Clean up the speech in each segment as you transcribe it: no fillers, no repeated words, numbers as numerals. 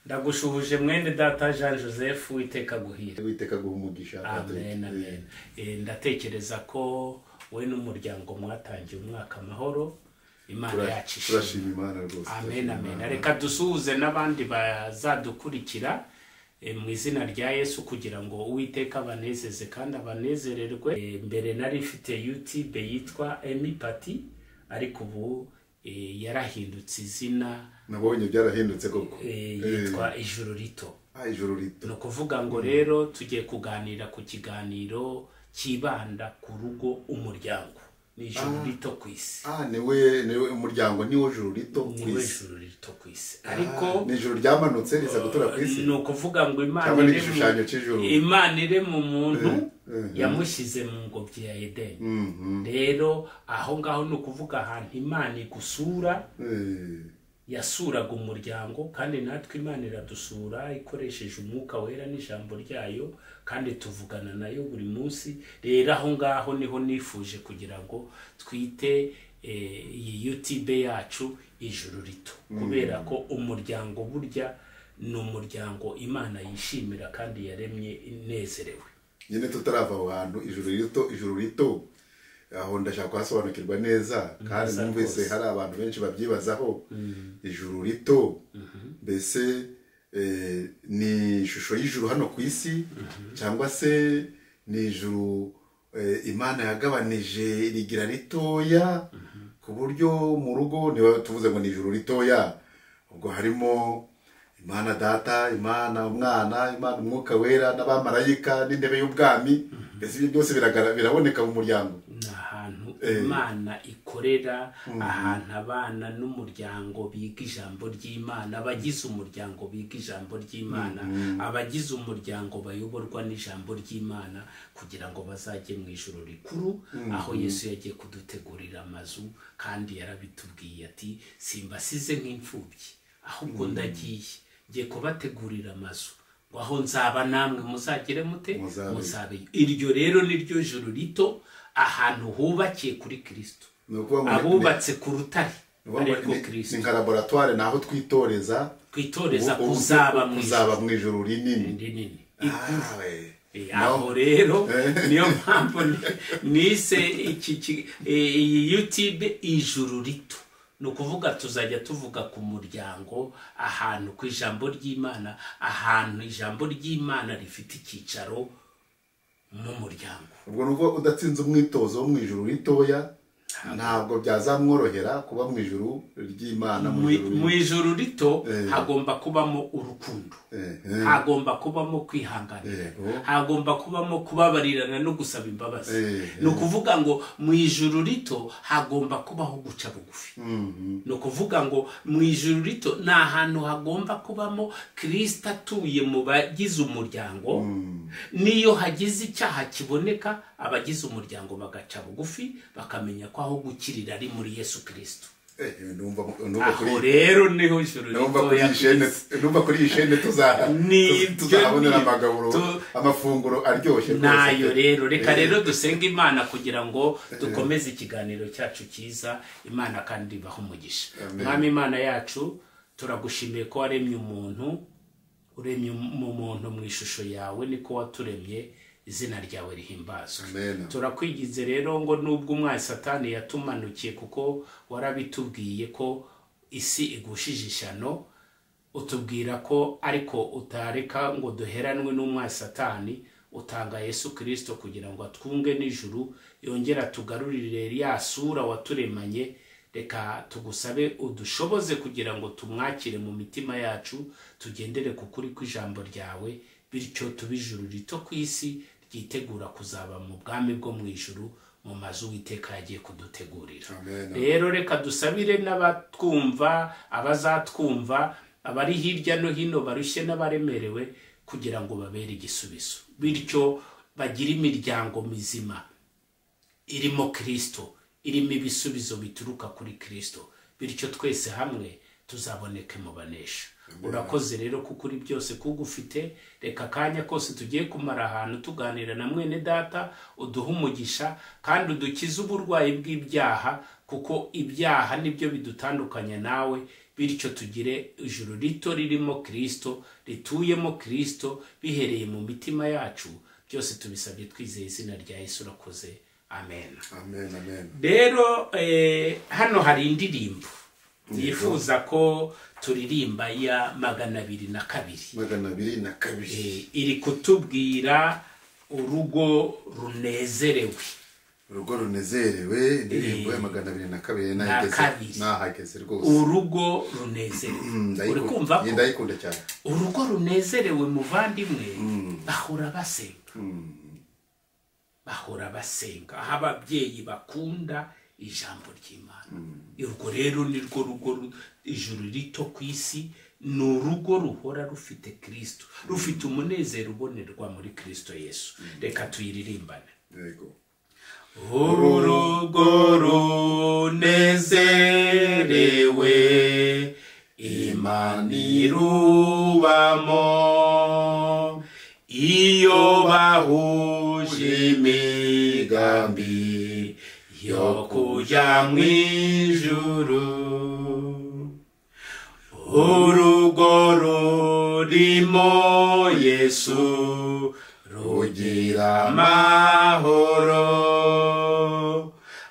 Ndagushuhuje mwene data Jean Joseph, Uwiteka aguhire. Uwiteka aguha umugisha, Patrick. Amen, amen. Ndatekereza ko we n'umuryango mwatangiye umwaka amahoro. Imana yacu ishimwe. Turashima Imana rwose. Amen. Turashima Amen. Imana. Reka dusuhuze n'abandi bazadukurikira mu izina rya Yesu, kugira ngo Uwiteka abanezeze kandi abanezererwe. Mbere nari mfite YouTube yitwa Emipati, ariko ubu yarahindutse izina. Nabonye byarahindutse koko. Yitwa Ijuru Rito. Ah, Ijuru Rito. Ni ukuvuga ngo rero tugiye kuganira ku kiganiro cyibanda ku rugo, umuryango. Ni ijuru rito ku isi. Ah, niwe umuryango, niwo juru rito ku Niwe isi. juru rito ku isi, ariko Ni ijuru ryamanutse riza gutura ku isi. Ni ukuvuga ngo Imana Cyangwa ni irema igishushanyo cy'ijuru. Imana irema umuntu, yamushyize mu ngobyi ya Edeni. Rero aho ngaho ni ukuvuga ahantu Imana igusura, yasuraga umuryango, kandi natwe Imana iradusura ikoresheje Umwuka Wera n'ijambo ryayo, kandi tuvugana nayo buri munsi. Rero aho ngaho niho nifuje kugira ngo twite iyi YouTube yacu Ijuru Rito, kubera ko umuryango burya ni umuryango Imana yishimira kandi yaremye inezerewe. Nyine tutarava aho hantu, ijuru rito, ijuru rito, aho ndashaka kuhasobanukirwa neza kandi Neza numvise rwose. hari abantu benshi babyibazaho. Ijuru rito mbese ni ishusho y'ijuru hano ku isi, cyangwa se ni ijuru Imana yagabanije rigira ritoya, ku buryo mu rugo, niba tuvuze ngo ni ijuru ritoya, ubwo harimo Imana Data, Imana Umwana, Imana Umwuka Wera n'abamarayika n'intebe y'ubwami? Mbese ibyo byose biraboneka mu muryango? Ni ahantu Imana ikorera, ahantu abana n'umuryango biga ijambo ry'Imana, abagize umuryango biga ijambo ry'Imana, abagize umuryango bayoborwa n'ijambo ry'Imana kugira ngo bazajye mu ijuru rikuru, aho Yesu yagiye kudutegurira amazu. Kandi yarabitubwiye ati: "Simbasize nk'imfubyi, ahubwo ndagiye, ngiye kubategurira amazu, ngo aho nzaba namwe muzagere mute?" Muzabeyo. Muzabeyo. Iryo rero ni ryo juru rito, ahantu hubakiye kuri Kirisito, Ni ukuvuga ngo abubatse ku rutare, ni ukuvuga ngo ariko ni Kirisito. nka laboratoire, ni aho twitoreza. Twitoreza kuzaba mu kuzaba ijuru mu ijuru rinini. Rinini. Ah, we. Aho rero niyo mpamvu nise iyi YouTube Ijuru Rito. Ni ukuvuga tuzajya tuvuga ku muryango, ahantu ku ijambo ry'Imana, ahantu ijambo ry'Imana rifite icyicaro mu muryango. Ubwo ni ukuvuga udatsinze umwitozo wo mu ijuru ritoya, ntabwo byazamworohera kuba mu ijuru ry'Imana, mu ijuru Mu ijuru rito hagomba kubamo urukundo, hagomba kubamo kwihanganira, hagomba kubamo kubabarirana no gusaba imbabazi. Ni ukuvuga ngo mu ijuru rito hagomba kubaho guca bugufi. Ni ukuvuga ngo mu ijuru rito ni ahantu hagomba kubamo Kirisita atuye mu bagize umuryango. N'iyo hagize icyaha kiboneka, abagize umuryango bagaca bugufi, bakamenya ko aho gukirira ari muri Yesu Kirisito. Ndumva Aho kuri rero niho ijuru ndumva kuri ritoya iyi shene ku isi. Ndumva kuri iyi shene tuzahabonera amagaburo, amafunguro aryoshye rwose. Nayo rero reka rero dusenge Imana kugira ngo dukomeze ikiganiro cyacu cyiza. Imana kandi ibahe umugisha. Amen. Mwami Imana yacu, turagushimiye ko waremye umuntu, uremye mu muntu mu ishusho yawe, niko waturemye. Izina ryawe rihimbazwe. Amen. Turakwigize rero ngo nubwo umwanzi Satani yatumanukiye, kuko warabitubwiye ko isi igushije ishyano, utubwira ko ariko utareka ngo duheranwe n'umwanzi Satani, utanga Yesu Kirisito kugira ngo atwunge n'ijuru, yongere atugarurire ya sura waturemanye. Reka tugusabe udushoboze kugira ngo tumwakire mu mitima yacu, tugendere ku kuri kw'ijambo ryawe, bityo tube ijuru rito ku isi ryitegura kuzaba mu bwami bwo mu ijuru, mu mazu Uwiteka yagiye kudutegurira. Amen. Rero reka dusabire n'abatwumva, abazatwumva, abari hirya no hino barushye n'abaremerewe, kugira ngo babere igisubizo, bityo bagire imiryango mizima irimo Kirisito, irimo ibisubizo bituruka kuri Kirisito, bityo twese hamwe tuzaboneke mu banesha. Urakoze rero kuko uri byose kugufite. Reka akanya kose tugiye kumara ahantu tuganira na mwene data, uduhe umugisha kandi udukize uburwayi bw'ibyaha, kuko ibyaha nibyo bidutandukanya nawe. Bityo tugire ijuru rito ririmo Kristo, rituyemo Kristo, bihereye mu mitima yacu. Byose tubisabye twizeye izina rya Yesu. Urakoze, amen. Amen, amen. Rero hano hari indirimbo yifuza ko turirimba ya 202. 202. Iri kutubwira urugo runezerewe. Urugo runezerewe, indirimbo ya 202. Na kabiri. Nahageze rwose. Urugo runezerewe, uri kumva ko Ndayikunda cyane. Urugo runezerewe, muvandimwe, bahora basenga, bahora basenga, aho ababyeyi bakunda ijambo ry'Imana. Urwo rero ni rwo rugo ijuru rito ku isi. Ni urugo ruhora rufite Kristo, rufite umunezero ubonerwa muri Kristo Yesu. Reka tuyiririmbane. Yego. Urugo runezerewe, Imana irubamo, iyo bahuje imigambi yo kujya mu ijuru. Urugo rurimo Yesu rugira amahoro,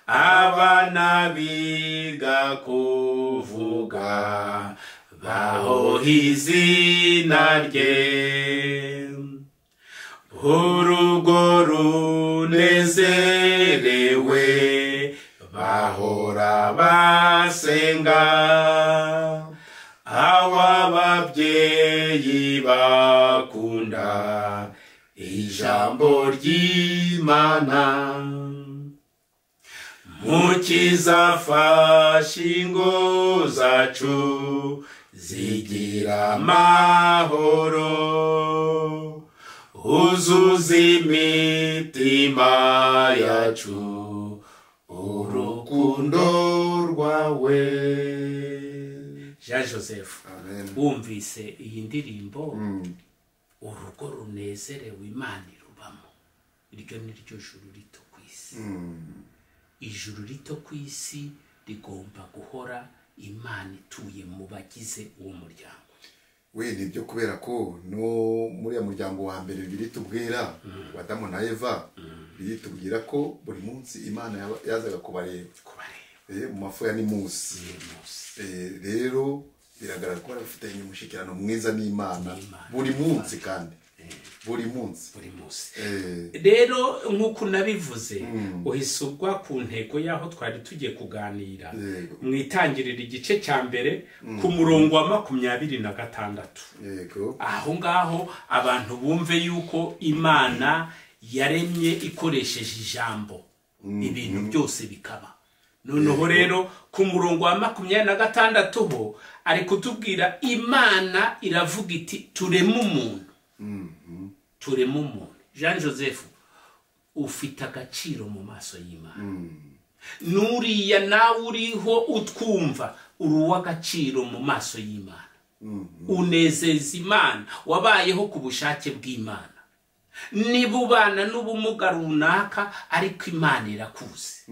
abana biga kuvuga bahoha izina rye. Urugo runezerewe, bahora basenga, aho ababyeyi bakunda ijambo ry'Imana. Mukiza afashe ingo zacu zigira amahoro, uzuza imitima yacu urukundo rwawe. Jean Joseph, Amen. wumvise iyi ndirimbo, urugo runezerewe Imana irubamo, iryo ni ryo juru rito ku isi. Ijuru rito ku isi rigomba guhora Imana ituye mu bagize uwo muryango. We, nibyo, kubera ko no muri ya muryango wa mbere biritubwira, wa Adamu na Eva, biritubwira ko buri munsi Imana yazaga kubareba. Kubareba. Mu mafu ya nimusi. Munsi. Rero biragaragara ko bari bafitanye umushyikirano mwiza n'Imana N'Imana. buri munsi, kandi buri munsi. Buri munsi. Rero nk'uko unabivuze, uhise ugwa ku ntego y'aho twari tugiye kuganira. Mu Itangiriro igice cya mbere ku murongo wa 26. Aho ngaho abantu bumve yuko Imana yaremye ikoresheje ijambo, ibintu byose bikaba. Noneho rero ku murongo wa 26 ho ari kutubwira, Imana iravuga iti: "Tureme umuntu, tureme umuntu." Jean Joseph, ufite agaciro mu maso y'Imana. Nuriya nawe uriho utwumva, uri uw'agaciro mu maso y'Imana, unezeza Imana, wabayeho ku bushake bw'Imana. Niba ubana n'ubumuga runaka, ariko Imana irakuzi.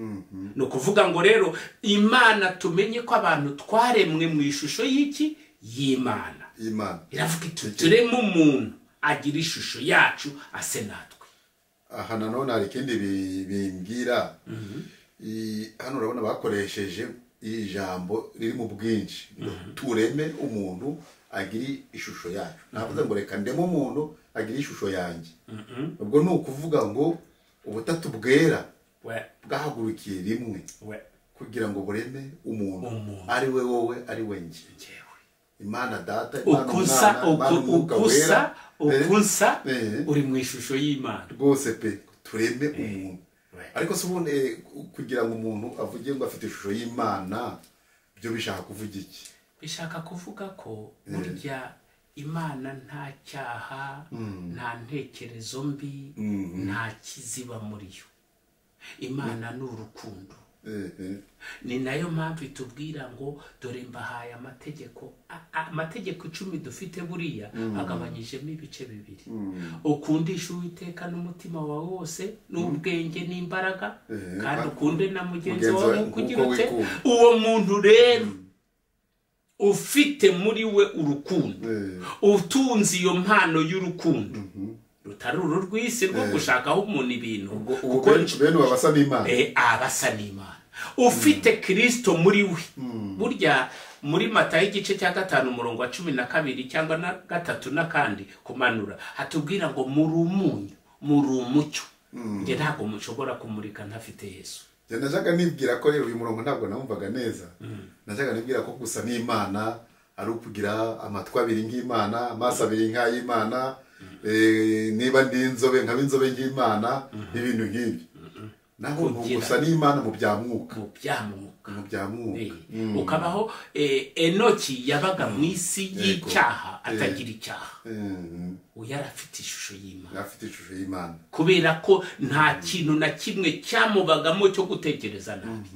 Ni ukuvuga ngo rero Imana, tumenye ko abantu twaremwe mu ishusho y'iki? Y'Imana. Imana. Iravuga iti: "Tureme umuntu agira ishusho yacu, ase natwe." Aha nanone hari ikindi bimbwira. Hano urabona bakoresheje ijambo riri mu bwinshi ngo tureme umuntu agire ishusho yacu. Navuze ngo reka ndeme umuntu agire ishusho yanjye. Ubwo ni ukuvuga ngo ubutatu bwera bwahagurukiye rimwe kugira ngo bureme umuntu, Umuntu. ari we wowe, ari we njye. Njyewe. Imana Data, Imana Ukusa Umwana, Imana Umwuka ukusa Wera. Ukusa uri mu ishusho y'Imana. Rwose pe, tureme umuntu. Ariko se ubundi kugira ngo umuntu avuge ngo afite ishusho y'Imana, byo bishaka kuvuga iki? Bishaka kuvuga ko burya Imana nta cyaha, nta ntekerezo mbi, nta kiziba muri yo. Imana ni urukundo. Ni nayo mpamvu itubwira ngo dore mbahaye amategeko. Amategeko 10 dufite buriya agabanyijemo ibice bibiri. Ukundisha Uwiteka n'umutima wawe wose n'ubwenge n'imbaraga, kandi ukunde na mugenzi wawe nk'uko ugira ute. Uwo muntu rero ufite muri we urukundo, utunze iyo mpano y'urukundo rutari uru rw'isi rwo gushakaho umuntu ibintu, kuko bene abasa n'Imana, abasa n'Imana, ufite Kristo muri we. Burya muri Matayo igice cya 5 umurongo wa 12 cyangwa na 3 n'akandi kumanura, hatubwira ngo muri umunyu, muri umucyo. Nge ntabwo mushobora kumurika ntafite Yesu. Najyaga nibwira ko rero uyu murongo ntabwo namumvaga neza. Najyaga nibwira ko gusa n'Imana ari ukugira amatwi abiri nk'Imana, amaso abiri nk'ay'Imana, niba ndi inzobe nkaba inzobe nk'Imana, ibintu nk'ibyo. Naho gusa n'Imana mu bya mwuka, mu bya mwuka. Ukabaho. Enoki yabaga mu isi y'icyaha atagira icyaha. Yari afite ishusho y'Imana, afite ishusho y'Imana, kubera ko nta kintu na kimwe cyamubagamo cyo gutekereza nabi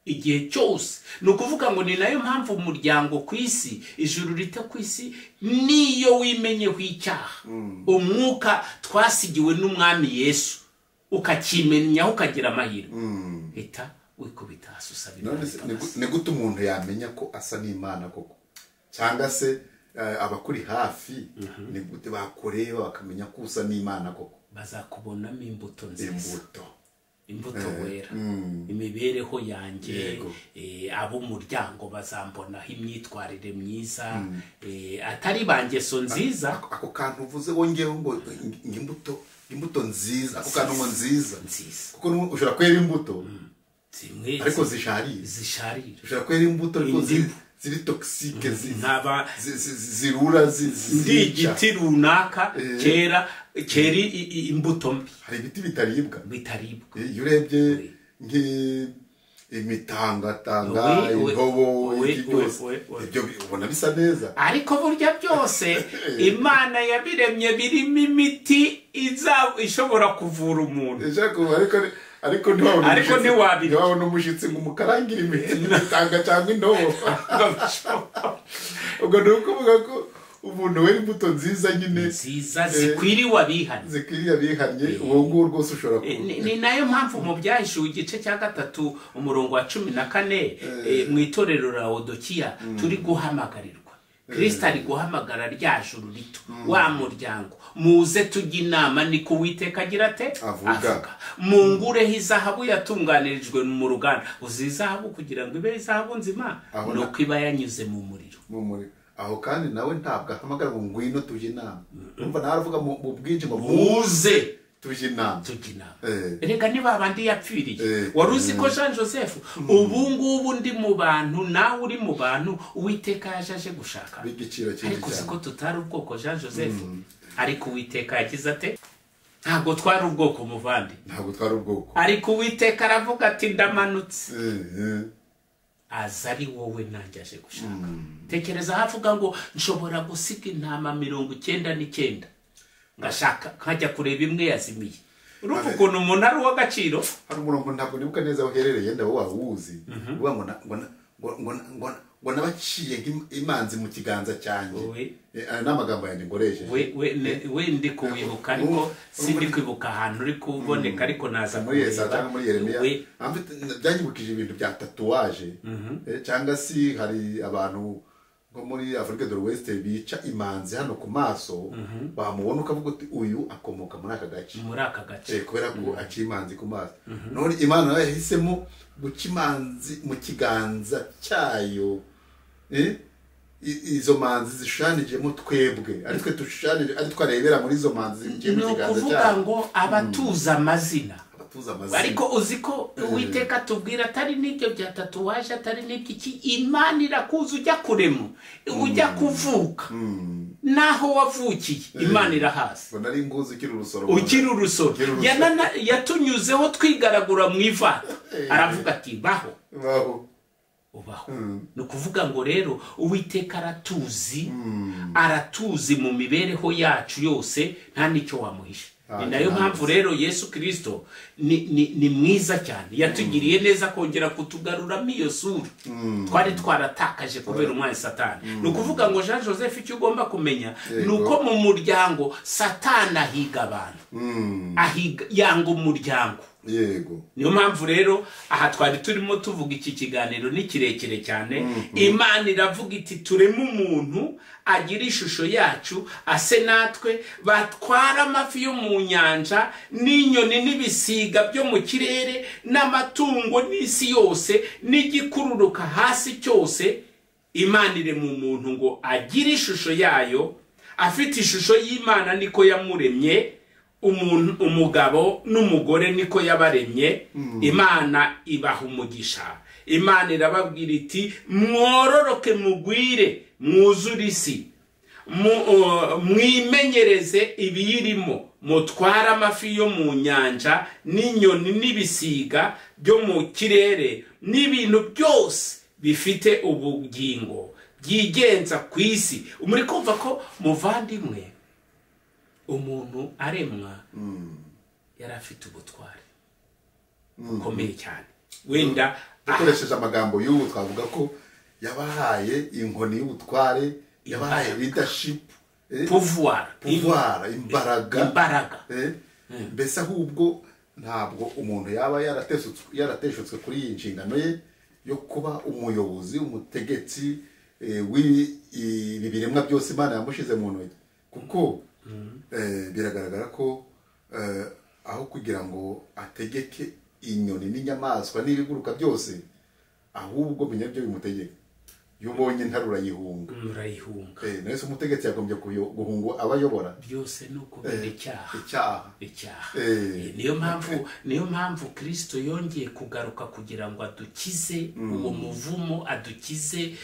igihe cyose. Ni ukuvuga ngo ni nayo mpamvu umuryango ku isi, ijuru rito ku isi, niyo wimenyeho icyaha, umwuka twasigiwe n'Umwami Yesu ukakimenyaho ukagira amahirwe, hita wikubita hasi usaba Imana. Ni gute umuntu yamenya ko asa n'Imana koko? Cyangwa se abakuri hafi ni gute bakureba bakamenya ko usa n'Imana koko? Bazakubonamo imbuto nziza, imbuto wera, imibereho yanjye, ab'umuryango bazambonaho imyitwarire myiza, atari bangeso nziza. Ako kantu uvuze wongeyeho ngo imbuto nziza, ako kantu ngo nziza, kuko ushobora kwera imbuto ariko zisharira, ushobora kwera imbuto ariko ziri toxique, zirura, ndi igiti runaka kera imbuto mbi. Hari ibiti bitaribwa. Iyo urebye nk'imitangatanga, intobo, ibyo ubona bisa neza, ariko burya byose Imana yabiremye birimo imiti ishobora kuvura umuntu. Ariko ntiwabona umushyitsi ngo umukarangire imitanga cyangwa indobo. Ubwo ni ukuvuga ko umuntu wera imbuto nziza nyine, nziza zikwiriye abihannye, uwo nguwo rwose ushobora kuba. Ni nayo mpamvu mu Byahishuwe igice cya 3 umurongo wa 14 mu itorero la Laodikiya turi guhamagarirwa. Kristo ari guhamagara rya juru rito, wa muryango, muze tujye inama, niko Uwiteka agira ate? Avuga. Mungureho izahabu yatunganirijwe mu ruganda. Uzi izahabu kugira ngo ibe izahabu nzima nuko iba yanyuze mu muriro. Aho kandi nawe ntabwo ahamagara ngo ngwino tujye inama. Urumva nawe aravuga mu bwinshi ngo muze tujye inama. Reka niba abandi yapfiriye. Wari uzi ko Jean Joseph ubu ngubu ndi mu bantu, nawe uri mu bantu, Uwiteka yaje aje gushaka. Ariko uzi ko tutari ubwoko Jean Joseph, ariko Uwiteka yagize ate? Ntabwo twari ubwoko muvandi, ntabwo twari ubwoko, ariko Uwiteka aravuga ati ndamanutse, aza ari wowe nanjye aje gushaka. Tekereza havuga ngo nshobora gusiga intama 99 ngashaka nkajya kureba imwe yazimiye. Urumva ukuntu umuntu ari uw'agaciro. Hari umurongo ntabwo nibuka neza uherereye, ndabo wawuzi, uvuga ngo nabaciye imanzi mu kiganza cyanjye. Aya ni amagambo yanjye ngoresheje. We ndi kuwibuka, ariko sindi kwibuka ahantu uri kuboneka, ariko naza muri Yesaya cyangwa muri Yeremiya. Byanyibukije ibintu bya tatuwaje, cyangwa se hari abantu nko muri Afrika de l'Ouest bica imanzi hano ku maso, bamubona ukavuga uti uyu akomoka muri aka gace, kubera ko aciye imanzi ku maso. None Imana yahisemo guca imanzi mu kiganza cyayo, izo manzi zishushanijemo twebwe, ari twe dushushanyije, ari twarebera muri izo manzi zigiye mu kiganza cyayo. Ni ukuvuga ngo abatuza amazina, ariko uzi ko Uwiteka tubwira atari n'ibyo bya tatuwaje, atari n'ibyo iki, Imana irakuza ujya kurema, ujya kuvuka, naho wavukiye Imana irahazi. Nari nguzi ukiri urusoro, yatunyuzeho twigaragura mu ivata, aravuga ati baho ubaho. Ni ukuvuga ngo rero Uwiteka aratuzi, aratuzi mu mibereho yacu yose, nta n'icyo wamuhisha. Ni nayo mpamvu rero Yesu Kristo ni mwiza cyane, yatugiriye neza kongera kutugaruramo iyo sura twari twaratakaje kubera umwanzi Satani. Ni ukuvuga ngo Jean Joseph, icyo ugomba kumenya ni uko mu muryango Satani ahiga abantu, ahiga yanga umuryango. Yego. Niyo mpamvu rero aha twari turimo tuvuga iki kiganiro ni kirekire cyane. Imana iravuga iti tureme umuntu agira ishusho yacu, ase natwe, batwara amafi yo mu nyanja n'inyoni n'ibisiga byo mu kirere n'amatungo n'isi yose n'igikururuka hasi cyose. Imana irema umuntu ngo agire ishusho yayo, afite ishusho y'Imana niko yamuremye, umuntu umugabo n'umugore niko yabaremye. Imana ibaha umugisha. Imana irababwira iti mwororoke mugwire mwuzure isi, mwimenyereze ibiyirimo, mutware amafi yo mu nyanja n'inyoni n'ibisiga byo mu kirere n'ibintu byose bifite ubugingo byigenza ku isi. Muri kumva ko muvandimwe, umuntu aremwa yari afite ubutware bukomeye cyane. Wenda dukoresheje amagambo y'ubu twavuga ko yabahaye inkoni y'ubutware, yabahaye leadership, pouvoir, imbaraga. Mbese ahubwo ntabwo umuntu yaba yarateshutswe kuri iyi nshingano ye yo kuba umuyobozi, umutegetsi w'ibi biremwa byose Imana yamushize mu ntoki, kuko biragaragara ko aho kugira ngo ategeke inyoni n'inyamaswa n'ibiguruka byose, ahubwo menya byo bimutegeka. Iyo ubonye intare urayihunga. Nese umutegetsi yagombye guhunga abayobora byose ni ukubera icyaha. Niyo mpamvu Kristo yongeye kugaruka kugira ngo adukize uwo muvumo, adukize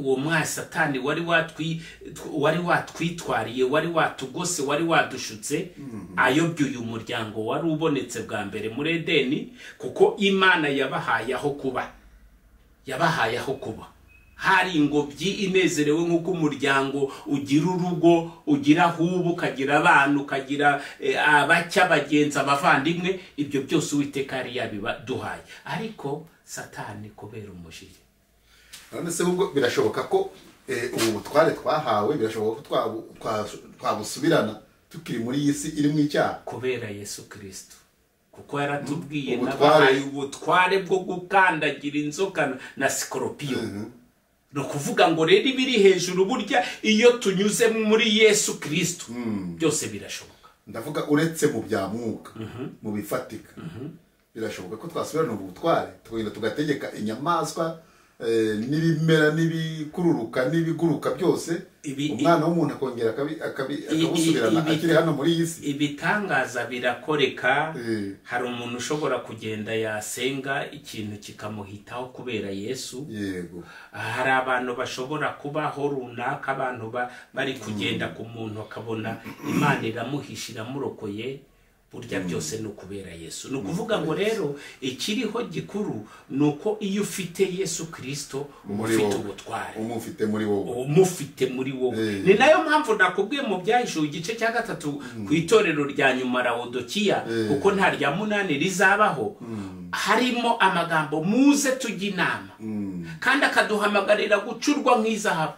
uwo mwasatani wari watwitwariye, wari watugose, wari wadushutse, ayobye uyu muryango wari ubonetse bwa mbere muri Edeni, kuko Imana yabahaye aho kuba, yabahaye aho kuba. Hari ingobyi inezerewe nk'uko umuryango ugira urugo, ugira hubu, ukagira abantu, ukagira abacya, bagenzi, abavandimwe, ibyo byose Uwiteka yari yabiduhaye. Ariko Satani kubera umujinya. None se ubwo birashoboka ko ubu butware twahawe, birashoboka ko twabusubirana tukiri muri iyi si iri mu icyaha? Kubera Yesu Kristo, kuko yaratubwiye nabahaye ubutware bwo gukandagira inzoka na sikoropiyo. No kuvuga ngo rero ibiri hejuru burya iyo tunyuze muri Yesu Kristo byose birashoboka. Ndavuga uretse mu bya mwuka, mu bifatika, birashoboka ko twasubirana ubu butware, tukagenda tugategeka inyamaswa n'ibimera n'ibikururuka n'ibiguruka byose, umwana w'umuntu akongera akabusubirana akiri hano muri iyi si. Ibitangaza birakoreka. Hari umuntu ushobora kugenda yasenga ikintu kikamuhitaho kubera Yesu. Yego. Hari abantu bashobora kubaho runaka, abantu bari kugenda ku muntu akabona Imana iramuhisha iramurokoye, burya byose ni ukubera Yesu. Ni ukuvuga ngo rero ikiriho gikuru ni uko iyo ufite Yesu Kristo ufite ubutware, umufite muri wowe. Ni nayo mpamvu nakubwiye mu Byahishuwe igice cya 3 ku itorero rya nyuma Laodikiya, kuko nta rya 8 rizabaho, harimo amagambo muze tujye inama, kandi akaduhamagarira gucurwa nk'izahabu,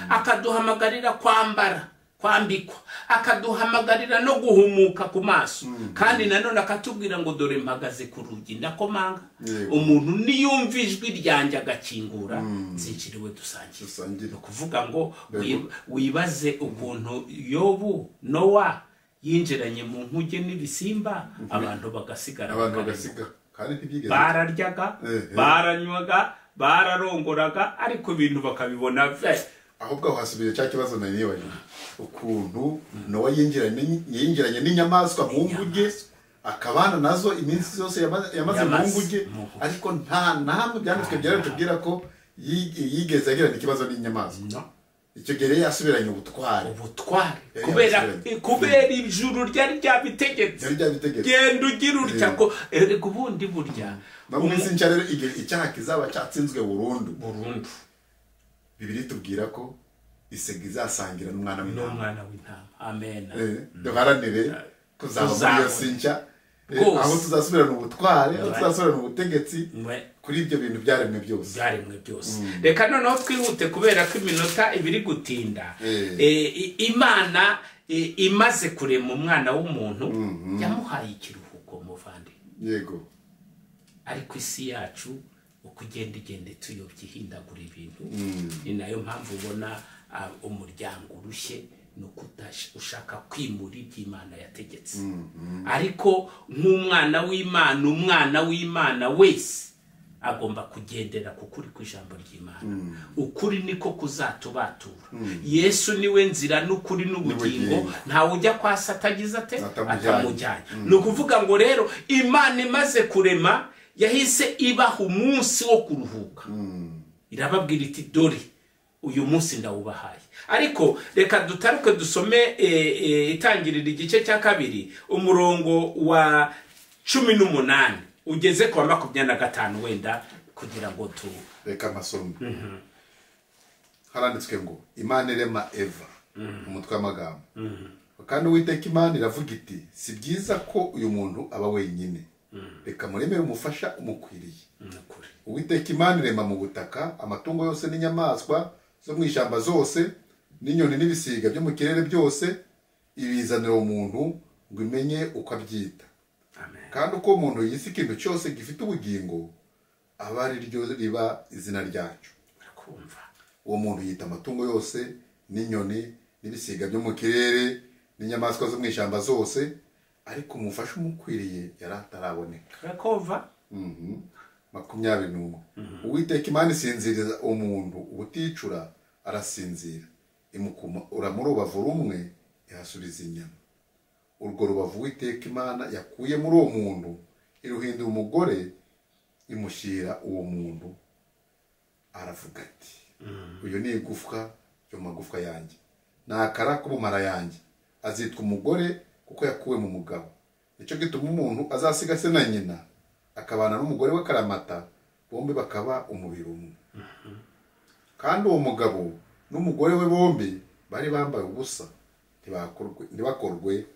akaduhamagarira kwambara, kwambikwa, akaduhamagarira no guhumuka ku maso, kandi nanone akatubwira ngo dore mpagaze ku rugi ndakomanga, umuntu niyumva ijwi ryanjye agakingura nzinjiriwe dusangire. No kuvuga ngo wibaze ukuntu Yobu, Nowa yinjiranye mu nkuge n'ibisimba, abantu bagasigara, bararyaga, baranywaga, bararongoraga, ariko ibintu bakabibona. Ahubwo aho hasubiye cya kibazo nari nibajije, ukuntu Nowa yinjiranye n'inyamaswa mu nguge, akabana nazo iminsi yose yamaze mu nguge, ariko nta namwe byanditswe byaratubwira ko yigeze agirana ikibazo n'inyamaswa. Icyo gihe yasubiranye ubutware, kubera ijuru ryari ryabitegetse, genda ugira utya ko erega ubundi burya no mu minsi nshya rero icyaha kizaba cyatsinzwe burundu. Bibiliya itubwira ko isega izasangira n'umwana w'intama. Amen. Duharanire Kuzaba muri iyo si nshya, aho tuzasubirana ubutware, aho tuzasubirana ubutegetsi kuri ibyo bintu byaremwe byose. Byaremwe byose. Reka noneho twihute kubera ko iminota ibiri gutinda. Imana imaze kurema umwana w'umuntu yamuhaye ikiruhuko, muvandi. Yego. Ariko isi yacu uko igenda igenda tuyobye, ihindagura ibintu. Ni nayo mpamvu ubona umuryango urushye, ni uko ushaka kwimura iby'Imana yategetse. Ariko nk'umwana w'Imana, umwana w'Imana wese agomba kugendera ku kuri kw'ijambo ry'Imana. Ukuri niko kuzatubatura. Yesu niwe nzira n'ukuri n'ubugingo, ntawe ujya kwa Satani ate atamujyanye. Ni ukuvuga ngo rero Imana imaze kurema yahise ibaha umunsi wo kuruhuka. Irababwira iti dore uyu munsi ndawubahaye. Ariko reka dutaruke dusome itangirira igice cya 2 umurongo wa 18 ugeze kwa 25 wenda kugira ngo tu reka amasomo. Haranditswe ngo Imana irema Eva, umutwe w'amagambo. Kandi Uwiteka Imana iravuga iti si byiza ko uyu muntu aba wenyine, reka muremere umufasha umukwiriye. Uwiteka Imana irema mu butaka amatungo yose n'inyamaswa zo mu ishyamba zose n'inyoni n'ibisiga byo mu kirere byose, ibizanira umuntu ngo imenye uko abyita. Kandi uko umuntu yise ikintu cyose gifite ubugingo aba ari ryo riba izina ryacyo. Uwo muntu yita amatungo yose n'inyoni n'ibisiga byo mu kirere n'inyamaswa zo mu ishyamba zose, ariko umufasha umukwiriye yari ataraboneka. 21. Uwiteka Imana isinziriza umuntu ubuticura, arasinzira, imukura muri rubavu rumwe ihasubiza inyama. Urwo rubavu Uwiteka Imana yakuye muri uwo muntu iruhindura umugore, imushyira uwo muntu. Aravuga ati uyu ni igufwa ryo mu magufwa yanjye, ni akara ko mu mara yanjye, azitwa umugore kuko yakuwe mu mugabo. Nicyo gituma umuntu azasiga se na nyina akabana n'umugore we karamata, bombi bakaba umubiri umwe. Kandi uwo mugabo n'umugore we bombi bari bambaye ubusa, ntibakorwe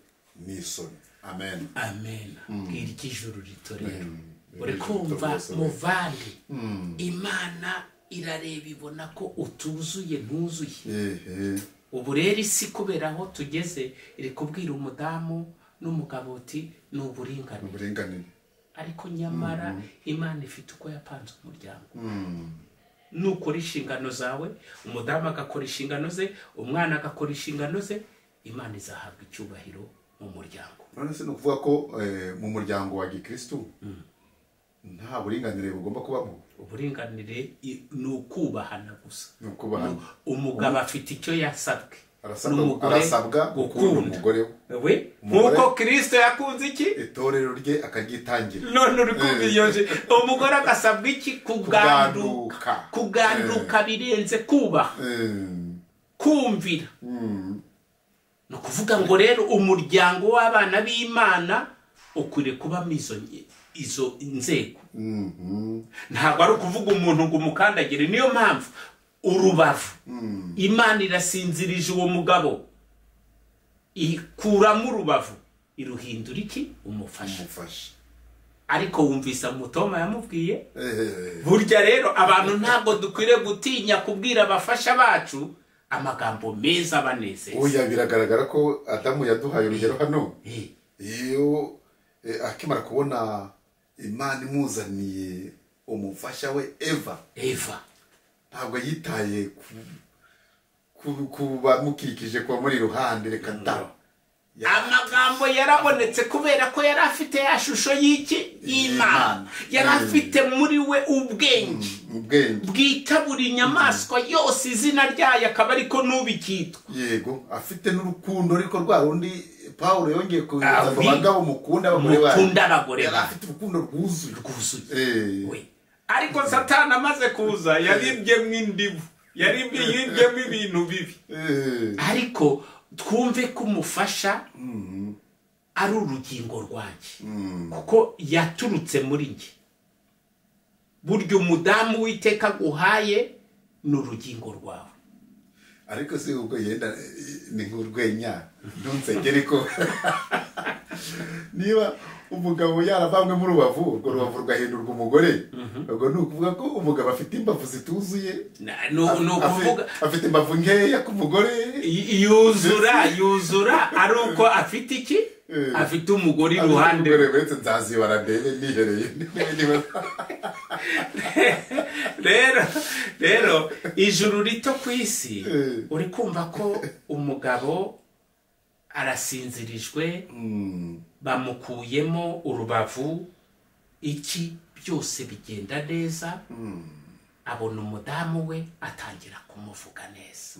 n'isoni. Amen. Amen. Bwira ijuru rito rero. Uri kumva muvandi, Imana irareba ibona ko utuzuye ntuzuye. Ubu rero isi kubera aho tugeze iri kubwira umudamu n'umugabo uti ni uburinganire. Ariko nyamara Imana ifite uko yapanze umuryango. Nukora inshingano zawe, umudamu agakora inshingano ze, umwana agakora inshingano ze, Imana izahabwa icyubahiro mu muryango. None se nukuvuga ko mu muryango wa Gikristo nta buringanire bugomba kubamo? Uburinganire ni ukubahana gusa. Umugabo afite icyo yasabwe, arasabwa gukunda umugore we nkuko Kristo yakunze iki itorero rye akaryitangira. None uri kumva iyo umugore agasabwa iki? Kuganduka. Kuganduka birenze kubaha, kumvira. Ni ukuvuga ngo rero umuryango w'abana b'Imana ukwiriye kubamo izo nzego. Ntabwo ari ukuvuga umuntu ngo umukandagire. Niyo mpamvu urubavu Imana irasinzirije uwo mugabo, ikuramo urubavu iruhindura iki? Umufasha. Ariko wumvise Mutoma yamubwiye. Burya rero abantu ntabwo dukwiriye gutinya kubwira abafasha bacu amagambo meza abanezeza. Oya, biragaragara ko Adamu yaduhaye urugero hano. Iyo akimara kubona Imana imuzaniye umufasha we Eva, ntabwo yitaye kuba mukikije kuba muri ruhande, reka da. Amagambo yarabonetse kubera ko yari afite ya shusho y'iki? Y'Imana. Yari afite muri we ubwenge bwita buri nyamaswa yose izina ryayo, akaba ariko n'ubikitwa. Yego, afite n'urukundo ariko rwa rundi Paulo yongeye kubiza ngo abagabo mukunda abagore banyu. Yari afite urukundo rwuzuye. Ariko Satani amaze kuza yaribyemo indibu, yaribyemo ibintu bibi. Ariko twumve ko umufasha ari urugingo rwanjye, kuko yaturutse muri njye. Burya umudamu Uwiteka aguhaye ni urugingo rwawe. Ariko si ubwo yenda ni nk'urwenya ntunsegere ko Niba umugabo yaravanywe mu rubavu, urwo rubavu rugahindurwa umugore, ubwo ni ukuvuga ko umugabo afite imbavu zituzuye. Ni ukuvuga afite imbavu nkeya ku mugore. Yuzura ari uko afite iki? Afite umugore iruhande. Uretse nzazibara ndebe nihereye. Rero ijuru rito ku isi, uri kumva ko umugabo arasinzirijwe, bamukuyemo urubavu, iki byose bigenda neza, abona umudamu we atangira kumuvuga neza,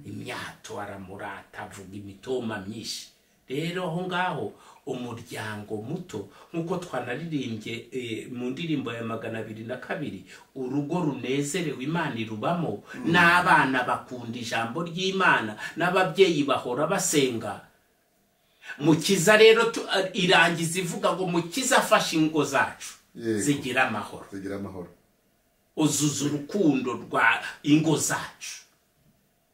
imyato aramurata, avuga imitoma myinshi. Rero aho ngaho umuryango muto, nk'uko twanaririmbye mu ndirimbo ya 202, urugo runezerewe Imana irubamo, n'abana bakunda ijambo ry'Imana, n'ababyeyi bahora basenga. Mukiza rero irangiza ivuga ngo Mukiza afashe ingo zacu zigira amahoro, zigira amahoro, uzuza urukundo rwa ingo zacu.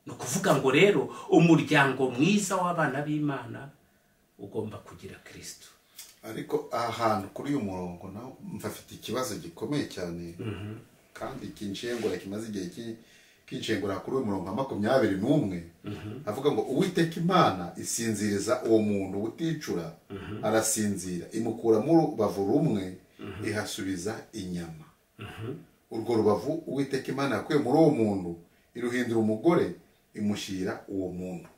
Ni ukuvuga ngo rero umuryango mwiza w'abana b'Imana ugomba kugira Kristo. Ariko aha hantu kuri uyu murongo naho mfafite ikibazo gikomeye cyane, kandi kinshengura, kimaze igihe kinshengura kuri uyu murongo wa 21, avuga ngo Uwiteka Imana isinziriza uwo muntu uticura, arasinzira, imukura mu rubavu rumwe ihasubiza inyama. Urwo rubavu Uwiteka Imana yakuye muri uwo muntu iruhindura umugore, imushyira uwo muntu.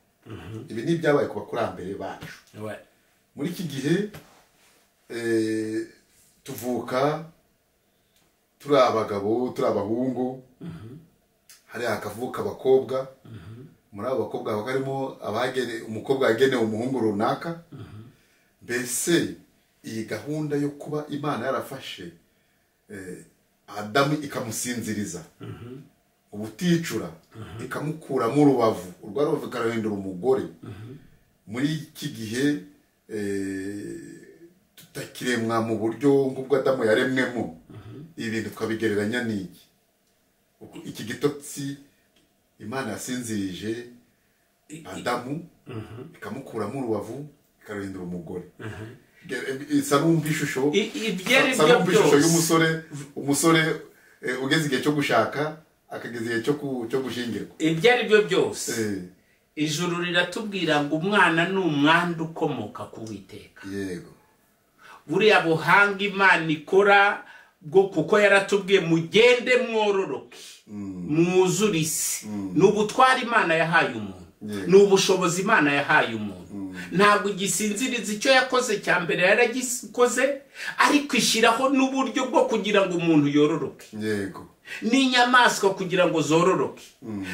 Ibi ni ibyabaye ku bakurambere bacu. Muri iki gihe tuvuka turi abagabo, turi abahungu, hari hakavuka abakobwa. Muri abo bakobwa haba harimo umukobwa yagenewe umuhungu runaka. Mbese iyi gahunda yo kuba Imana yarafashe Adamu ikamusinziriza ubuticura, ikamukuramo urubavu, urwo rubavu ikaruhindura umugore, muri iki gihe tutakiremwa mu buryo nk'ubwo Adamu yaremwemo, ibintu twabigereranya n'iki? Iki gitotsi Imana yasinzirije Adamu ikamukuramo urubavu ikaruhindura umugore, isa n'umva ishusho y'umusore, umusore ugeze igihe cyo gushaka, akageza igihe cyo gushingirwa. Ibyo ari byo byose, ijuru riratubwira ngo umwana ni umwandu ukomoka ku Uwiteka. Yego, buriya buhanga Imana ikora bwo, kuko yaratubwiye mugende mwororoke mwuzure isi, ni ubutware Imana yahaye umuntu, ni ubushobozi Imana yahaye umuntu. Ntabwo igisinziriza icyo yakoze cya mbere yaragikoze, ariko ishyiraho n'uburyo bwo kugira ngo umuntu yororoke. Yego, n'inyamaswa kugira ngo zororoke.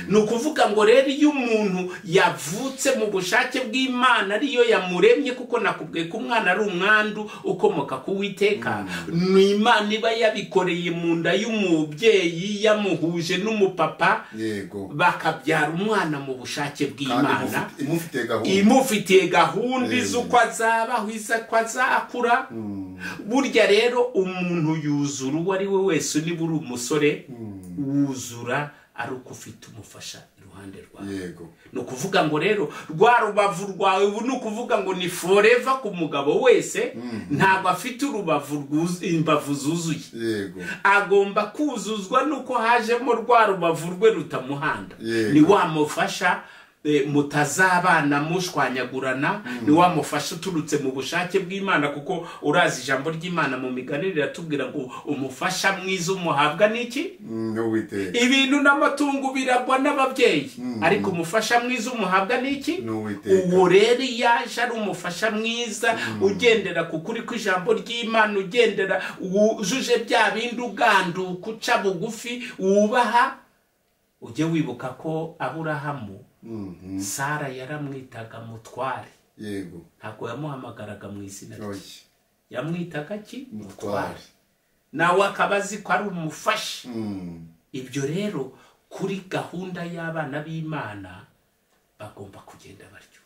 Ni ukuvuga ngo rero iyo umuntu yavutse mu bushake bw'Imana ariyo yamuremye, kuko nakubwiye ko umwana ari umwandu ukomoka ku Uwiteka, ni Imana iba yabikoreye mu nda y'umubyeyi, yamuhuje n'umupapa, bakabyara umwana mu bushake bw'Imana, imufitiye gahunda izi uko azabaho, izi uko azakura. Burya rero umuntu yuzura uwo ari we wese, niba uri umusore wuzura ari uko ufite umufasha iruhande rwawe. Yego, ni ukuvuga ngo rero rwa rubavu rwawe ubu ni ukuvuga ngo ni forever ku mugabo wese, ntabwo afite urubavu imbavu zuzuye. Yego, agomba kuzuzwa nuko hajemo rwa rubavu rwe rutamuhanda. Ni wamufasha mutazabana mushwanyagurana, ni wamufasha uturutse mu bushake bw'Imana, kuko urazi ijambo ry'Imana mu migani riratubwira ngo umufasha mwiza umuhabwa n'iki? N'Uwiteka. Ibintu n'amatungo biragwa n'ababyeyi, ariko umufasha mwiza umuhabwa n'iki? Uwo rero yaje ari umufasha mwiza, ugendera ku kuri kw'ijambo ry'Imana, ugendera wujuje bya bindi, uganduka, uca bugufi, wubaha. Ujye wibuka ko Aburahamu Sara yaramwitaga mutware. Yego, ntabwo yamuhamagaraga mu izina rye, yamwitaga ki? Mutware. Nawe akaba azi ko ari umufasha. Ibyo rero kuri gahunda y'abana b'Imana bagomba kugenda batyo.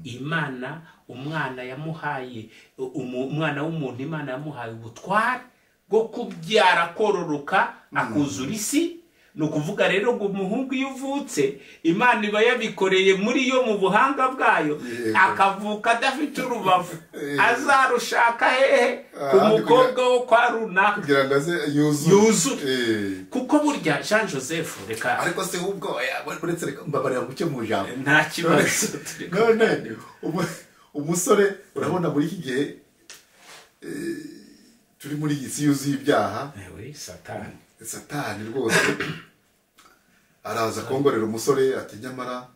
Imana umwana yamuhaye, umwana w'umuntu Imana yamuhaye ubutware bwo kubyara, kororoka, akuzura isi. Ni ukuvuga rero ngo umuhungu iyo uvutse Imana iba yabikoreye muri yo mu buhanga bwayo, akavuka adafite urubavu, azarushaka hehe? Ku mukobwa wo kwa runaka, kugira ngo aze yuzure. Kuko burya Jean Joseph, reka ariko se ubwo uretse reka mbabarira guke mu jambo, nta kibazo. None umusore urabona muri iki gihe turi muri iyi si yuzuye ibyaha, Satani rwose araza kongorera umusore ati nyamara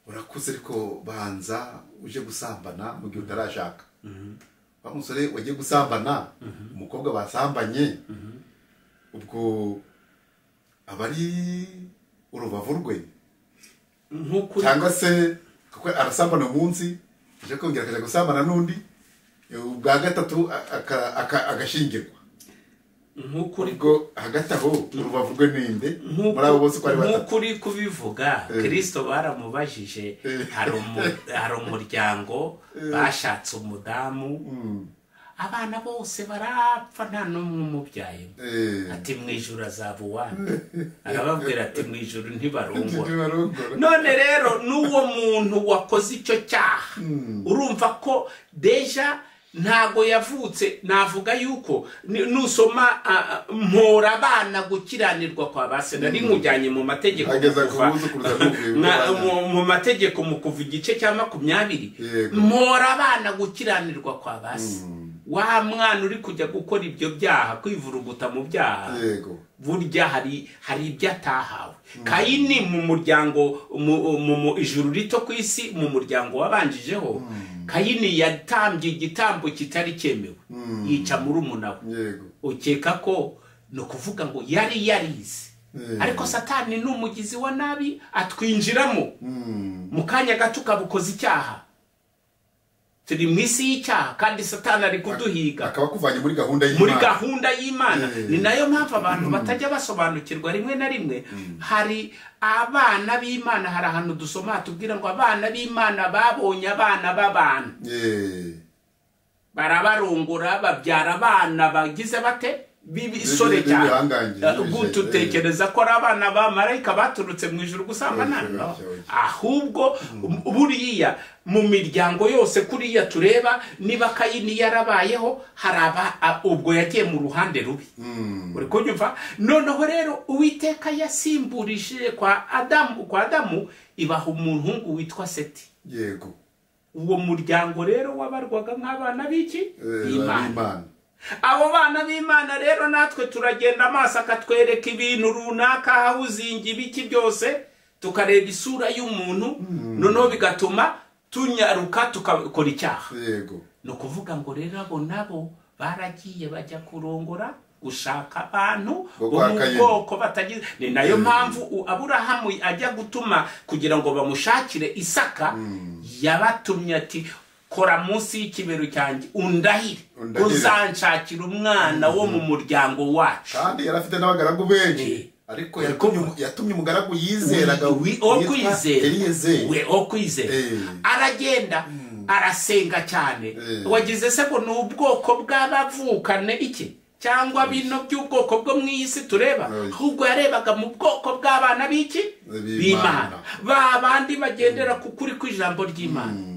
urakuze ariko banza uje gusambana mu gihe utarashaka. Wa musore wagiye gusambana, umukobwa basambanye, ubwo aba ari urubavu rwe, cyangwa se kuko arasambana umunsi aje kongera akajya gusambana n'undi ubwa gatatu agashingirwa. Ubwo hagati aho urubavu rwe ninde muri abo bose uko ari batatu? Nk'ukuri kubivuga, Kristo baramubajije, hari umuryango bashatse umudamu, abana bose barapfa nta n'umwe umubyaye, ati mu ijuru azaba uwande. Arababwira ati mu ijuru ntibarongora. None rero n'uwo muntu wakoze icyo cyaha, urumva ko deja ntago yavutse. Navuga yuko nusoma mpora abana gukiranirwa kwa base, nari nkujyanye mu mategeko mu mategeko mu kuva igice cya 20, mpora abana gukiranirwa kwa base. Wa mwana uri kujya gukora ibyo byaha, kwivuruguta mu byaha, burya hari ibyo atahawe. Kayini mu muryango mu ijuru rito ku isi, mu muryango wabanjijeho, Kayini yatambye igitambo kitari cyemewe, yica murumuna we. Ukeka ko no kuvuga ngo yari yarize, ariko Satani ni umugizi wa nabi, atwinjiramo mu kanya gato ukabukoza icyaha. Turi mu isi y'icyaha kandi Satani ari kuduhiga, akaba kuvanye muri gahunda y'Imana, muri gahunda y'Imana. Ni nayo mpamvu abantu batajya basobanukirwa rimwe na rimwe. Hari abana b'Imana, hari ahantu dusoma tubwira ngo abana b'Imana babonye abana b'abantu, barabarongora babyara abana bagize bate b'ibisore cyane. Gutekereza ko ari abana ba marayika baturutse mu ijuru gusambana, ahubwo buriya mu miryango yose kuriya tureba, niba Kayini yarabayeho, haraba ubwo yagiye mu ruhande rubi. Uri kunyumva? Noneho rero Uwiteka yasimburishije kwa Adamu ibaha umuhungu witwa Seti. Yego. Uwo muryango rero wabarwaga nk'abana b'iki? Imana. Abo bana b'Imana rero natwe turagenda amaso akatwereka ibintu runaka, hawuzingi ibiki byose, tukareba isura y'umuntu, noneho bigatuma tunyaruka tukakora icyaha. Yego. No kuvuga ngo rero abo nabo baragiye bajya kurongora, gushaka abantu bo mu bwoko batagize. Ni nayo mpamvu Aburahamu ajya gutuma kugira ngo bamushakire Isaka, yabatumye ati kora munsi y'ikibero cyanjye undahire uzanshakira umwana wo mu muryango wacu. Kandi yari afite n'abagaragu benshi, ariko yatumye umugaragu yizeraga wo kwizera, aragenda arasenga cyane. Wagize se ngo ni ubwoko bw'abavukane iki cyangwa bino by'ubwoko bwo mu isi tureba, ahubwo yarebaga mu bwoko bw'abana b'iki? B'Imana, ba bandi bagendera ku kuri kw'ijambo ry'Imana.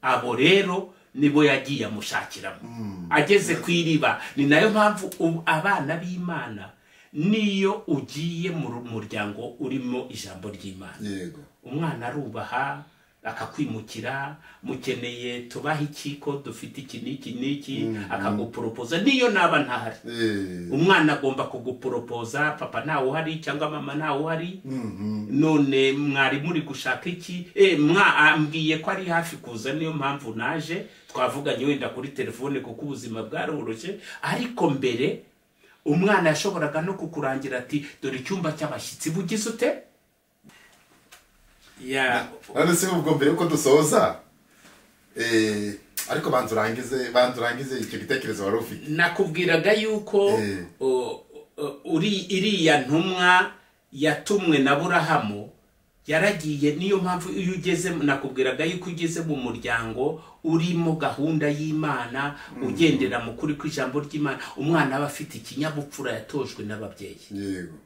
Abo rero nibo yagiye amushakiramo ageze ku iriba. Ni nayo mpamvu abana b'Imana niyo ugiye mu muryango urimo ijambo ry'Imana, umwana arubaha akakwimukira, mukeneye tubaha iki ko dufite iki n'iki n'iki, akaguporopoza niyo naba ntahari. Umwana agomba kuguporopoza, papa ntawe uhari cyangwa mama ntawe uhari, none mwari muri gushaka iki? Mwambwiye ko ari hafi kuza, niyo mpamvu naje, twavuganye wenda kuri telefone kuko ubuzima bwaroroshye. Ariko mbere umwana yashoboraga no kukurangira ati dore icyumba cy'abashyitsi bugize ute. None se ubwo mbere yuko dusoza, ariko banza urangize icyo gitekerezo wari ufite. Nakubwiraga yuko iriya ntumwa yatumwe na Aburahamu Yaragiye. Niyo mpamvu iyo ugeze, nakubwiraga yuko ugeze mu muryango urimo gahunda y'Imana, ugendera mu kuri kw'ijambo ry'Imana, umwana aba afite ikinyabupfura yatojwe n'ababyeyi. Yego.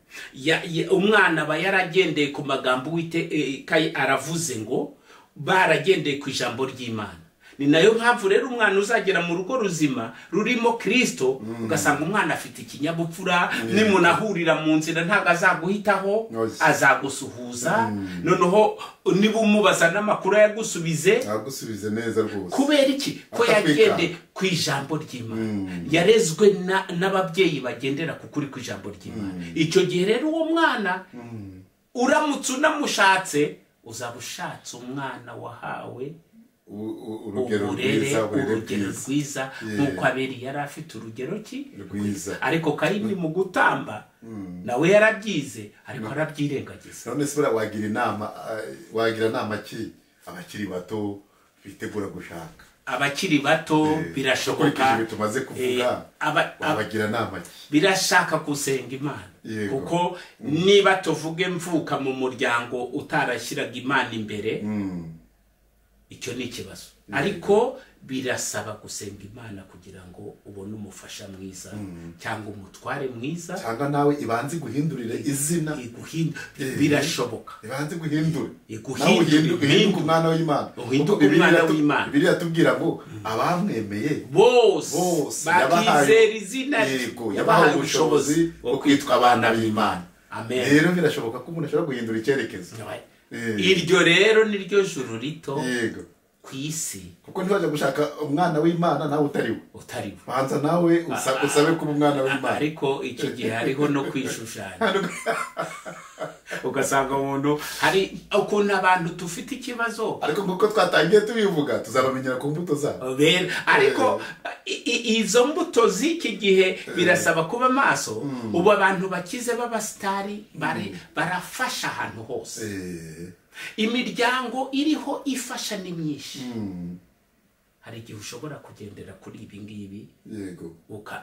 Umwana aba yaragendeye ku magambo Uwiteka aravuze ngo baragendeye ku ijambo ry'Imana. Ni nayo mpamvu rero umwana uzagera mu rugo ruzima rurimo Kristo, ugasanga umwana afite ikinyabupfura, nimunahurira mu nzira ntabwo azaguhitaho, azagusuhuza. Noneho niba umubaza n'amakuru ayagusubize, agusubize neza rwose. Kubera iki? Ko yagendeye ku ijambo ry'Imana, yarezwe n'ababyeyi bagendera ku kuri kw'ijambo ry'Imana. Icyo gihe rero uwo mwana uramutse unamushatse, uzaba ushatse umwana wahawe urugero rwiza, nk'uko Abeli yari afite urugero ki rwiza. Ariko Kayini mu gutamba nawe yarabyize, ariko arabyirengagiza. None se wagira inama ki abakiri bato bitegura gushaka? Abakiri bato birashoboka, tumaze kuvuga, wabagira inama ki? Birashaka gusenga Imana, kuko niba tuvuge mvuka mu muryango utarashyiraga Imana imbere, icyo ni ikibazo. Ariko birasaba gusenga Imana kugira ngo ubone umufasha mwiza cyangwa umutware mwiza, cyangwa nawe ibanze guhindurire izina. Birashoboka, ibanze guhindure, uhinduke umwana w'Imana. Bibiliya tubwira ngo abamwemeye bose bakizera izina rye, yabahaye ubushobozi bwo kwitwa abana b'Imana. Rero birashoboka ko umuntu ashobora guhindura icyerekezo. Iryo rero niryo juru rito ku isi, kuko ntiwajya gushaka umwana w'Imana nawe utari we. Banza nawe usabe kuba umwana w'Imana. Ariko iki gihe hariho no kwishushanya, ugasanga umuntu hari ukuntu abantu dufite ikibazo. Ariko nkuko twatangiye tubivuga, tuzabamenyera ku mbuto zabo. Ariko izo mbuto z'iki gihe birasaba kuba maso. Ubu abantu bakize b'abasitari barafasha ahantu hose. Imiryango iriho ifasha ni myinshi. Hari igihe ushobora kugendera kuri ibi ngibi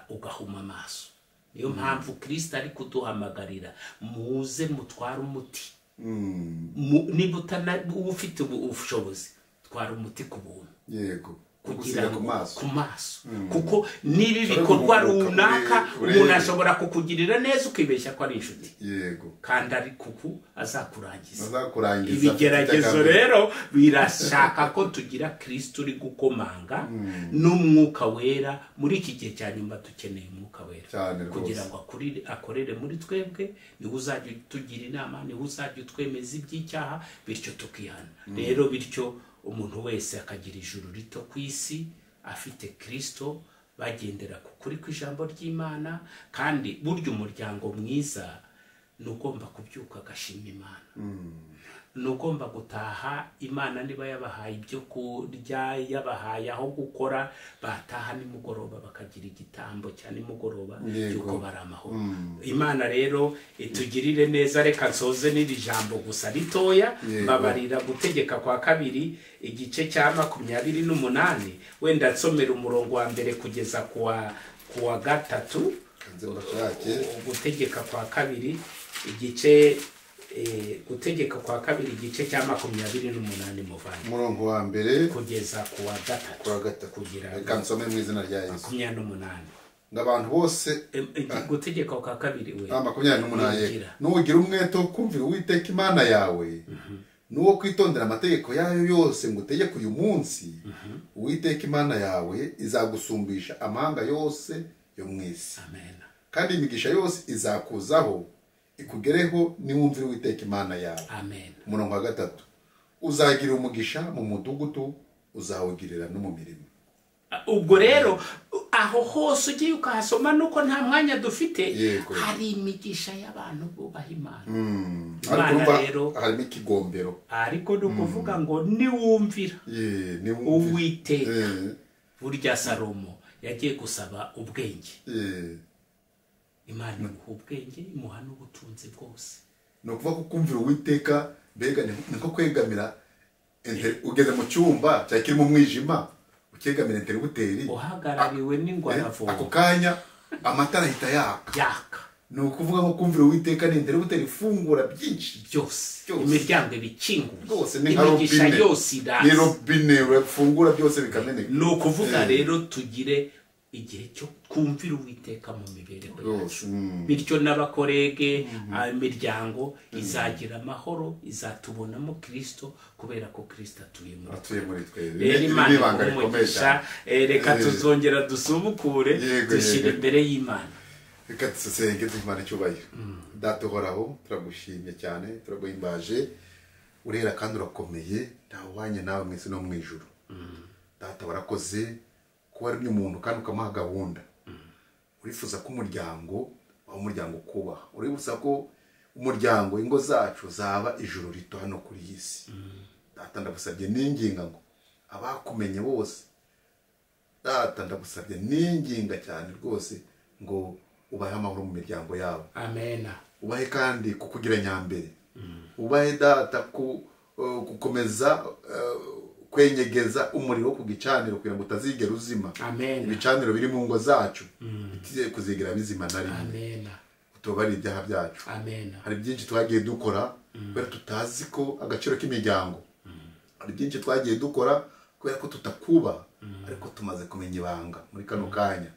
ugahuma amaso. Niyo mpamvu Kristo ari kuduhamagarira, muze mutware umuti. Niba ufite ubushobozi, twara umuti ku buntu. Yego. Kugira ngo ku maso, kuko niba ibikorwa runaka umuntu ashobora kukugirira neza ukibeshya ko ari inshuti, yego, kandi ari kuku azakurangiza. Ibigeragezo rero birashaka ko tugira Kristo uri gukomanga n'umwuka wera. Muri iki gihe cya nyuma dukeneye umwuka wera kugira ngo akorere muri twebwe. Niwe uzajya utugira inama, niwe uzajya utwemeza iby'icyaha, bityo tukihana. Rero bityo umuntu wese akagira ijuru rito ku isi afite Kristo, bagendera ku kuri kw'ijambo ry'Imana. Kandi burya umuryango mwiza ni ugomba kubyuka agashima Imana, ni ugomba gutaha Imana niba yabahaye ibyo kurya, yabahaye aho gukora, bataha nimugoroba bakagira igitambo cya nimugoroba cy'uko bari amahoro. Imana rero itugirire neza. Reka nsoze n'iri jambo gusa ritoya. Mbabarira gutegeka kwa kabiri igice cya 28, wenda nsomera umurongo wa mbere kugeza kuwa 3. Gutegeka kwa kabiri igice gutegeka kwa kabiri igice cya 28 muvandi, umurongo wa mbere kugeza kuwa 3, kugira reka nsome mu izina rya Yesu. 28 n'abantu bose. Gutegeka kwa kabiri we 28, nugira umwete wo kumvira Uwiteka Imana yawe, nuwo kwitondera amategeko yayo yose ngo utegeke uyu munsi, Uwiteka Imana yawe izagusumbisha amahanga yose yo mu isi. Amen. Kandi imigisha yose izakuzaho ikugereho niwumvira Uwiteka Imana yawe. Amen. Umurongo wa 3, uzagira umugisha mu mudugudu, uzawugirira no mu mirimo. Ubwo rero aho hose ugiye ukahasoma nuko nta mwanya dufite, hari imigisha y'abantu bubaha Imana. Imana rero harimo ikigombero, ariko ni ukuvuga ngo niwumvira Uwiteka. Burya Salomo yagiye gusaba ubwenge, Imana imuha ubwenge, imuha n'ubutunzi bwose. Ni ukuvuga ko kumvira Uwiteka mbega ni nko kwegamira ugeze mu cyumba cyari kirimo umwijima, ukegamira inteributeri uhagarariwe n'ingwaravoma, ako kanya amatara ahita yaka. Ni ukuvuga ngo kumvira Uwiteka ni inzira ifungura byinshi byose, imiryango ibikinguye rwose, ni nka imigisha robine, yose ni iraza, robine urafungura byose bikameneka. Ni ukuvuga rero tugire igihe cyo kumvira Uwiteka mu mibereho yacu, rwose. Bityo n'abakorege, imiryango izagira amahoro, izatubonamo Kristo kubera ko Kristo atuye muri atuye muri twe. Rero Iri Imana ni ibanga rikomeye umugisha cyane. Reka tuzongera dusubukure, dushyira imbere y'Imana. Reka dusenge duhe Imana icyubahiro. Data uhoraho, turagushimye cyane, turaguhimbaje, urera kandi urakomeye, ntawuhwanye nawe mu isi no mu ijuru. Data, warakoze kuba waremye umuntu kandi ukamuha gahunda. Urifuza ko umuryango waba umuryango ukubaha, urifuza ko umuryango, ingo zacu zaba ijuru rito hano kuri iyi si. Data, ndagusabye n'inginga ngo abakumenye bose, Data ndagusabye n'inginga cyane rwose ngo ubahe amahoro mu miryango yabo. Amena. Ubahe kandi kukugira nyambere, ubahe Data gukomeza kwenyegeza umuriro ku gicaniro kugira ngo utazigera uzima. Amena. Ibicaniro biri mu ngo zacu bitize kuzigera bizima na rimwe. Amena. Utubabarire ibyaha byacu. Amena. Hari byinshi twagiye dukora kubera tutazi ko agaciro k'imiryango, hari byinshi twagiye dukora kubera ko tutakubaha, ariko tumaze kumenya ibanga muri kano kanya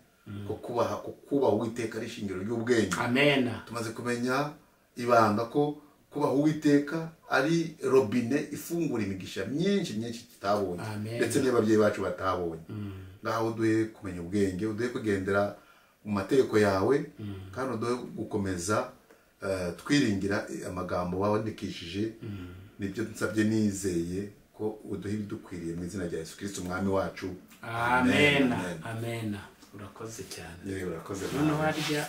ko kubaha, ko kubaha Uwiteka ari ishingiro ry'ubwenge. Amena. Tumaze kumenya ibanga ko kubaha Uwiteka ari robine ifungura imigisha myinshi myinshi tutabonye, Amen. ndetse n'iyo ababyeyi bacu batabonye. Ngaho uduhe kumenya ubwenge, uduhe kugendera mu mategeko yawe, kandi uduhe gukomeza twiringira amagambo wandikishije. Nibyo nsabye nizeye ko uduhe ibidukwiriye mu izina rya Yesu Kristo Umwami wacu. Amena. Amen. Amena. Urakoze cyane. Yewe, urakoze Noneho nawe. harya.